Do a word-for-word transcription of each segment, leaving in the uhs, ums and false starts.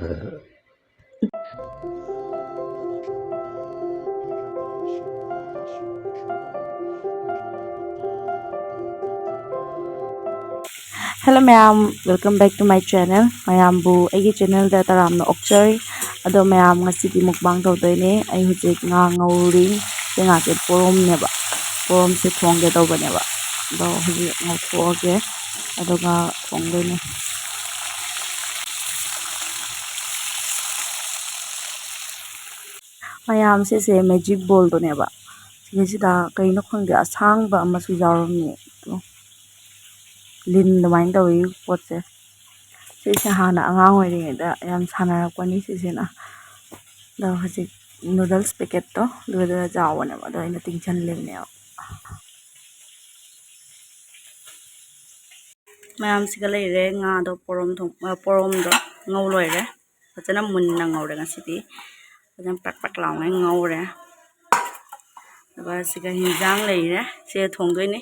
Hello ꯃꯌꯥꯝ, welcome back to my channel. ꯃꯌꯥꯝꯕꯨ ꯑꯩꯒꯤ channelꯗ ꯇꯔꯥꯝꯅ ꯑꯣꯛꯆꯔꯤ꯫ ꯑꯗꯣ ꯃꯌꯥꯝ, ꯉꯁꯤꯗꯤ mukbang ꯇꯧꯗꯣꯏꯅꯦ꯫ ꯑꯩ ꯍꯧꯖꯤꯛ ꯉꯥ ꯉꯧꯔꯤ꯫ ꯁꯤ ꯉꯥꯁꯦ ꯄꯣꯔꯣꯝꯅꯦꯕ, ꯄꯣꯔꯣꯝꯁꯦ ꯊꯣꯡꯒꯦ ꯇꯧꯕꯅꯦꯕ꯫ ꯑꯗꯣ ꯍꯧꯖꯤꯛ ꯉꯧꯊꯣꯛꯑꯒꯦ, ꯑꯗꯨꯒ ꯊꯣꯡꯗꯣꯏꯅꯦ꯫ ꯃꯌꯥꯝ, ꯁꯤꯁꯦ magic ballꯗꯨꯅꯦꯕ꯫ ꯁꯤꯁꯤꯗ ꯀꯩꯅꯣ ꯈꯪꯗꯦ, ꯑꯁꯥꯡꯕ ꯑꯃꯁꯨ ꯌꯥꯎꯔꯝꯃꯦ꯫ ꯑꯗꯣ ꯂꯤꯟ ꯑꯗꯨꯃꯥꯏꯅ ꯇꯧꯋꯤ ꯄꯣꯠꯁꯦ꯫ ꯁꯤꯁꯦ ꯍꯥꯟꯅ ꯑꯉꯥꯡ ꯑꯣꯏꯔꯤꯉꯩꯗ ꯌꯥꯝ ꯁꯥꯟꯅꯔꯛꯄꯅꯤ ꯁꯤꯁꯤꯅ꯫ ꯑꯗꯣ ꯍꯧꯖꯤꯛ noodles packetꯇꯣ ꯑꯗꯨꯗ ꯆꯥꯎꯕꯅꯦꯕ, ꯑꯗꯣ ꯑꯩꯅ ꯇꯤꯡꯁꯜꯂꯤꯕꯅꯦꯕ꯫ ꯃꯌꯥꯝꯁꯤꯒ ꯂꯩꯔꯦ, ꯉꯥꯗꯣ ꯄꯣꯔꯣꯝ ꯊꯣꯡ-, ꯑ, ꯄꯣꯔꯣꯝꯗꯣ ꯉꯧ ꯂꯣꯏꯔꯦ꯫ ꯐꯖꯅ ꯃꯨꯟꯅ ꯉꯧꯔꯦ ꯉꯁꯤꯗꯤ꯫ ꯐꯖꯅ ꯄ꯭ꯔꯛ ꯄ꯭ꯔꯛ ꯂꯥꯎꯅ ꯉꯧꯔꯦ꯫ ꯑꯗꯨꯒ ꯁꯤꯒ ꯍꯤꯟꯖꯥꯡ ꯂꯩꯔꯦ꯫ ꯁꯤꯒ ꯊꯣꯡꯗꯣꯏꯅꯦ꯫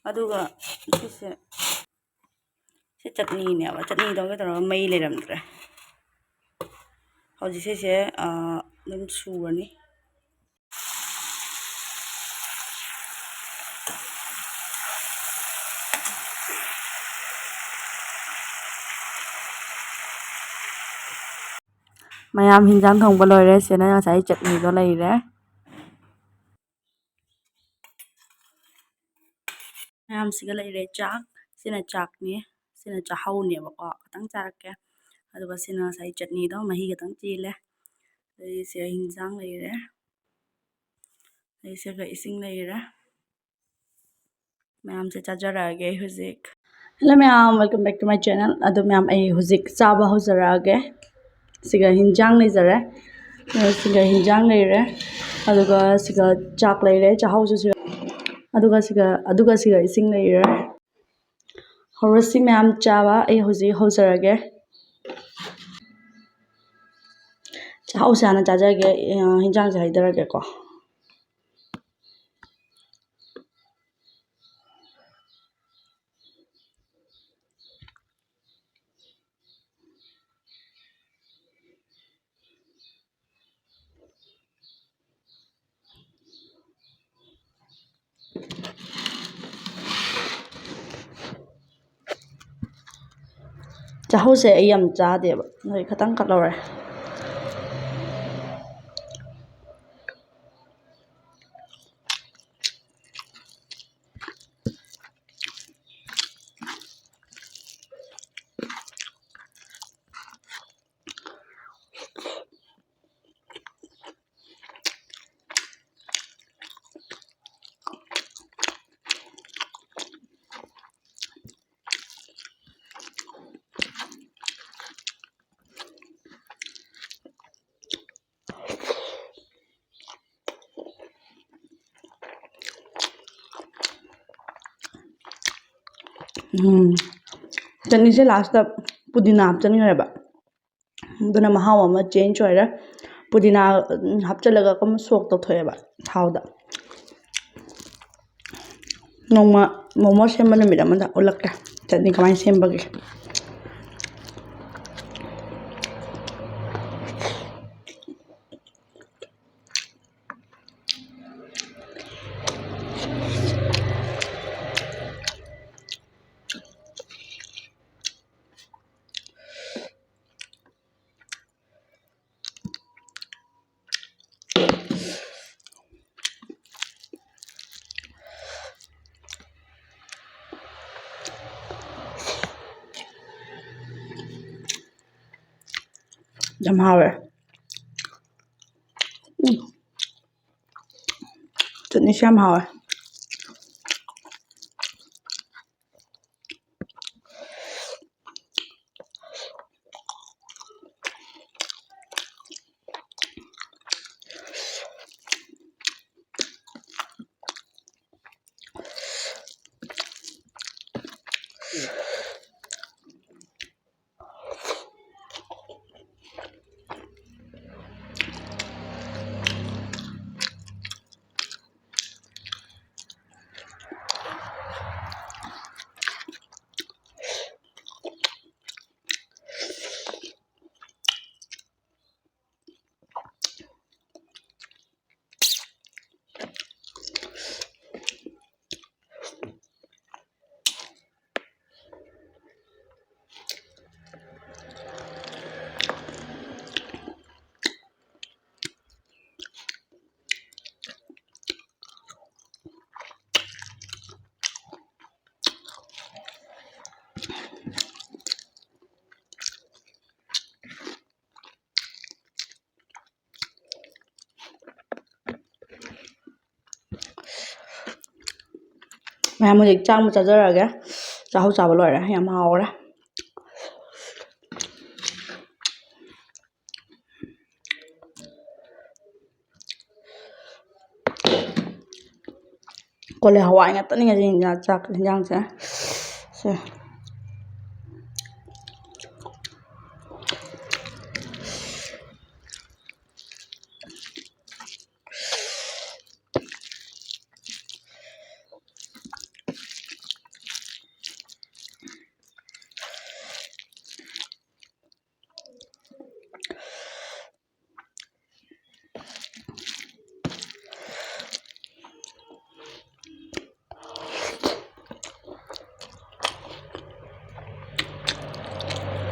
ꯑꯗꯨꯒ ꯁꯤꯁꯦ, ꯁꯤ ꯆꯠꯅꯤꯅꯦꯕ꯫ ꯆꯠꯅꯤꯗꯣ ꯀꯩꯗꯧꯔꯒ ꯃꯩ ꯂꯩꯔꯝꯗ꯭ꯔꯦ꯫ ꯍꯧꯖꯤꯛ ꯁꯤꯁꯦ, ꯑ, ꯑꯗꯨꯝ ꯁꯨꯔꯅꯤ꯫ ꯃꯌꯥꯝ, ꯍꯤꯟꯖꯥꯡ ꯊꯣꯡꯕ ꯂꯣꯏꯔꯦ꯫ ꯁꯤꯅ ꯉꯁꯥꯏ ꯆꯠꯅꯤꯗꯣ ꯂꯩꯔꯦ꯫ ꯃꯌꯥꯝꯁꯤꯒ ꯂꯩꯔꯦ ꯆꯥꯛ꯫ ꯁꯤꯅ ꯆꯥꯛꯅꯤ, ꯁꯤꯅ ꯆꯥꯛꯍꯧꯅꯦꯕꯀꯣ꯫ ꯈꯤꯇꯪ ꯆꯥꯔꯛꯀꯦ꯫ ꯑꯗꯨꯒ ꯁꯤꯅ ꯉꯁꯥꯏ ꯆꯠꯅꯤꯗꯣ, ꯃꯍꯤ ꯈꯤꯇꯪ ꯆꯦꯜꯂꯦ꯫ ꯑꯗꯩ ꯁꯤꯗ ꯍꯤꯟꯖꯥꯡ ꯂꯩꯔꯦ꯫ ꯑꯗꯩ ꯁꯤꯒ ꯏꯁꯤꯡ ꯂꯩꯔꯦ꯫ ꯃꯌꯥꯝꯁꯦ ꯆꯥꯖꯔꯛꯑꯒꯦ ꯑꯩ ꯍꯧꯖꯤꯛ꯫ Hello ꯃꯌꯥꯝ, welcome back to my channel꯫ ꯑꯗꯣ ꯃꯌꯥꯝ, ꯑꯩ ꯍꯧꯖꯤꯛ ꯆꯥꯕ ꯍꯧꯖꯔꯛꯑꯒꯦ꯫ ꯁꯤꯒ ꯍꯤꯟꯖꯥꯡ ꯂꯩꯖꯔꯦ꯫ ꯑ, ꯁꯤꯒ ꯍꯤꯟꯖꯥꯡ ꯂꯩꯔꯦ꯫ ꯑꯗꯨꯒ ꯁꯤꯒ ꯆꯥꯛ ꯂꯩꯔꯦ, ꯆꯥꯛꯍꯧꯁꯨ ꯁꯤꯒ꯫ ꯑꯗꯨꯒ ꯁꯤꯒ, ꯑꯗꯨꯒ ꯁꯤꯒ ꯏꯁꯤꯡ ꯂꯩꯔꯦ꯫ ꯍꯧꯔꯁꯤ ꯃꯌꯥꯝ ꯆꯥꯕ, ꯑꯩ ꯍꯧꯖꯤꯛ ꯍꯧꯖꯔꯒꯦ꯫ ꯆꯥꯛꯍꯧꯁꯦ ꯍꯥꯟꯅ ꯆꯥꯖꯒꯦ, ꯑ, ꯍꯤꯟꯖꯥꯡꯁꯦ ꯍꯩꯊꯔꯒꯦꯀꯣ꯫ ꯆꯥꯍꯧꯁꯦ ꯑꯩ ꯌꯥꯝ ꯆꯥꯗꯦꯕ, ꯅꯣꯏ ꯈꯇꯪ ꯈꯛ ꯂꯧꯔꯦ꯫ ꯎꯝ, ꯆꯠꯅꯤꯁꯦ ꯂꯥꯁꯇ ꯄꯨꯗꯤꯅꯥ ꯍꯥꯞꯆꯤꯟꯈ꯭ꯔꯦꯕ, ꯑꯗꯨꯅ ꯃꯍꯥꯎ ꯑꯃ ꯆꯦꯟꯖ ꯑꯣꯏꯔꯦ꯫ ꯄꯨꯗꯤꯅꯥ ꯍꯥꯞꯆꯤꯜꯂꯒ ꯑꯗꯨꯝ ꯁꯣꯛ ꯇꯧꯊꯣꯛꯑꯦꯕ ꯊꯥꯎꯗ꯫ ꯅꯣꯡꯃ ꯃꯣꯃꯣ ꯁꯦꯝꯕ ꯅꯨꯃꯤꯠ ꯑꯃꯗ ꯎꯠꯂꯛꯀꯦ ꯆꯠꯅꯤ ꯀꯃꯥꯏꯅ ꯁꯦꯝꯕꯒꯦ꯫ ꯌꯥꯝ ꯍꯥꯎꯋꯦ꯫ ꯎꯝ꯫ ꯆꯠꯅꯤꯁꯦ ꯌꯥꯝ ꯍꯥꯎꯋꯦ꯫ ꯃꯌꯥꯝ ꯍꯧꯖꯤꯛ ꯆꯥꯛ ꯑꯃꯨꯛ ꯆꯥꯖꯔꯛꯑꯒꯦ꯫ ꯆꯥꯛꯍꯧ ꯆꯥꯕ ꯂꯣꯏꯔꯦ꯫ ꯌꯥꯝ ꯍꯥꯎꯔꯦ꯫ ꯀꯣꯂꯤ ꯍꯋꯥꯏ ꯉꯥꯛꯇꯅꯤ ꯉꯁꯤ ꯆꯥꯛ ꯌꯦꯟꯖꯥꯡꯁꯦ꯫ ꯁꯦ꯫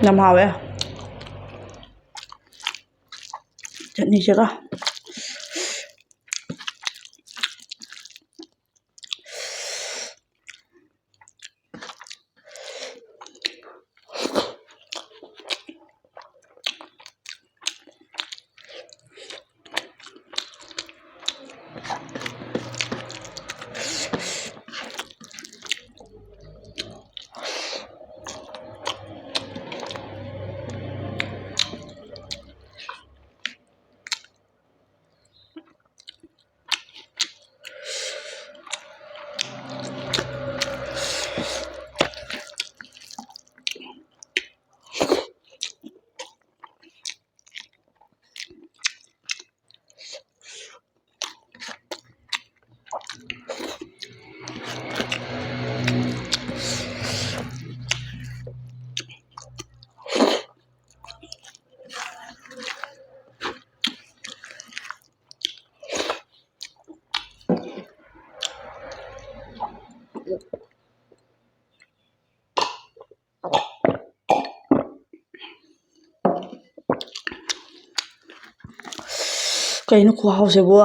ꯌꯥꯝ ꯍꯥꯎꯋꯦ꯫ ꯆꯠꯅꯤꯁꯤꯒ꯫ ꯀꯩꯅꯣ ꯈꯨꯍꯥꯎꯁꯤꯕꯣ?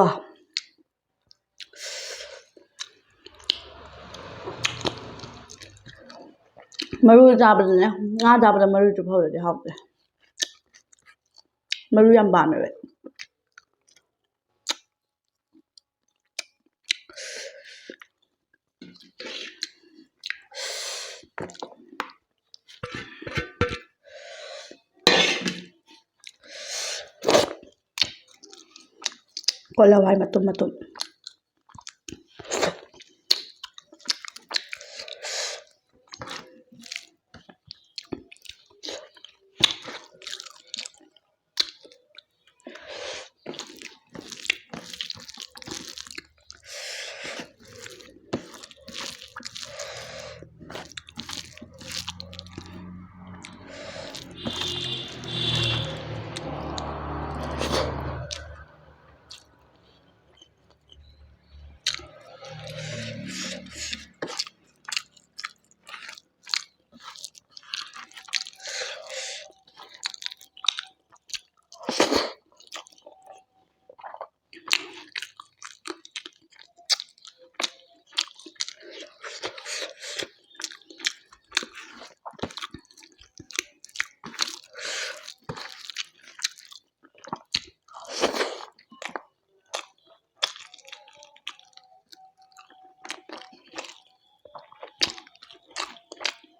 ꯃꯔꯨ ꯆꯥꯕꯗꯅꯦ, ꯉꯥ ꯆꯥꯕꯗ ꯃꯔꯨ ꯆꯨꯞꯍꯧꯔꯗꯤ ꯍꯥꯎꯇꯦ꯫ ꯃꯔꯨ ꯌꯥꯝ ꯄꯥꯝꯃꯦꯕ ꯑꯩ꯫ ꯀꯣꯂꯤ ꯍꯋꯥꯏ ꯃꯇꯨꯝ ꯃꯇꯨꯝ꯫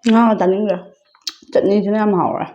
ꯉꯥꯒ ꯆꯥꯅꯤꯡꯗ꯭ꯔꯦ꯫ ꯆꯠꯅꯤꯁꯤꯅ ꯌꯥꯝ ꯍꯥꯎꯔꯦ꯫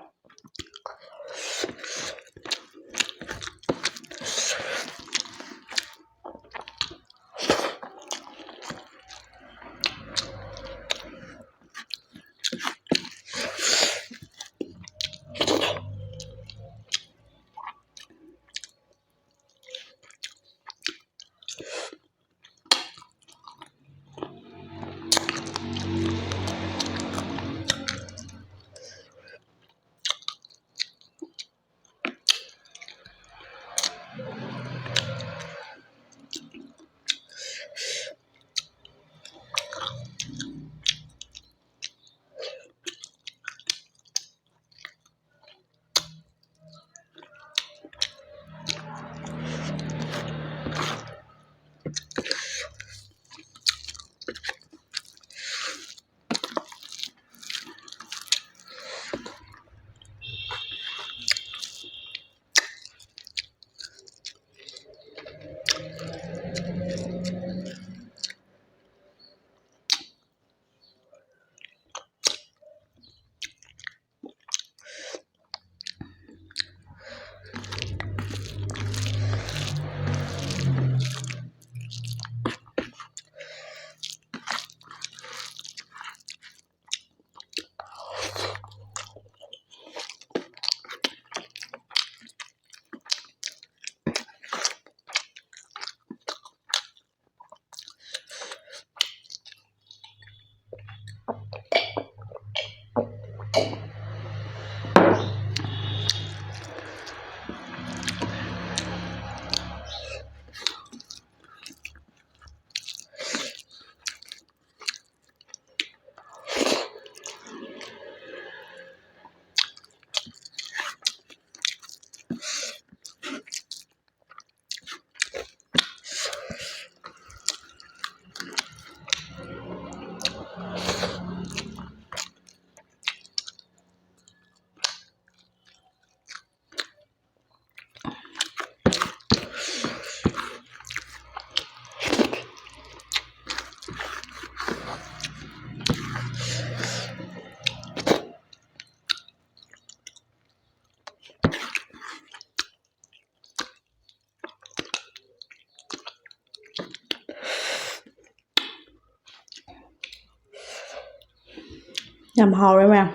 ꯌꯥꯝ ꯍꯥꯎꯔꯦ ꯃꯌꯥꯝ,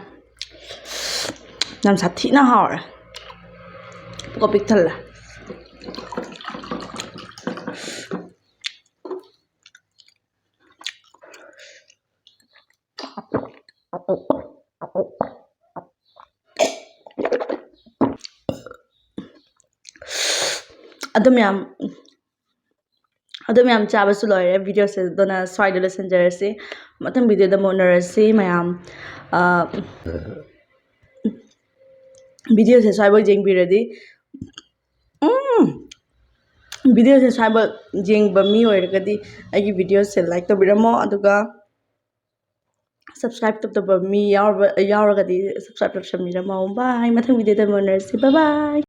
ꯌꯥꯝ ꯁꯥꯊꯤꯅ ꯍꯥꯎꯔꯦ꯫ ꯄꯨꯛꯀ ꯄꯤꯛ ꯊꯜꯂꯦ꯫ ꯑꯗꯨ ꯃꯌꯥꯝ ꯑꯗꯨ ꯃꯌꯥꯝ ꯆꯥꯕꯁꯨ ꯂꯣꯏꯔꯦ꯫ ꯚꯤꯗꯤꯑꯣꯁꯦ ꯑꯗꯨꯅ ꯁ꯭ꯋꯥꯏꯗ ꯂꯣꯏꯁꯤꯟꯖꯔꯁꯤ꯫ ꯃꯊꯪ ꯚꯤꯗꯤꯑꯣꯗ ꯑꯃꯨꯛ ꯎꯅꯔꯁꯤ ꯃꯌꯥꯝ꯫ ꯚꯤꯗꯤꯑꯣꯁꯦ ꯁ꯭ꯋꯥꯏꯐꯥꯎ ꯌꯦꯡꯕꯤꯔꯗꯤ, ꯎꯝ, ꯚꯤꯗꯤꯑꯣꯁꯦ ꯁ꯭ꯋꯥꯏꯐꯥꯎ ꯌꯦꯡꯕ ꯃꯤ ꯑꯣꯏꯔꯒꯗꯤ ꯑꯩꯒꯤ ꯚꯤꯗꯤꯑꯣꯁꯦ ꯂꯥꯏꯛ ꯇꯧꯕꯤꯔꯝꯃꯣ, ꯑꯗꯨꯒ ꯁꯕꯁꯀ꯭ꯔꯥꯏꯕ ꯇꯧꯗꯕ ꯃꯤ ꯌꯥꯎꯔꯕ-, ꯌꯥꯎꯔꯒꯗꯤ ꯁꯕꯁꯀ꯭ꯔꯥꯏꯕ ꯇꯧꯁꯟꯕꯤꯔꯝꯃꯣ꯫ ꯕꯥꯏ, ꯃꯊꯪ ꯚꯤꯗꯤꯑꯣꯗ ꯑꯃꯨꯛ ꯎꯅꯔꯁꯤ꯫ ꯕꯥꯏ ꯕꯥꯏ꯫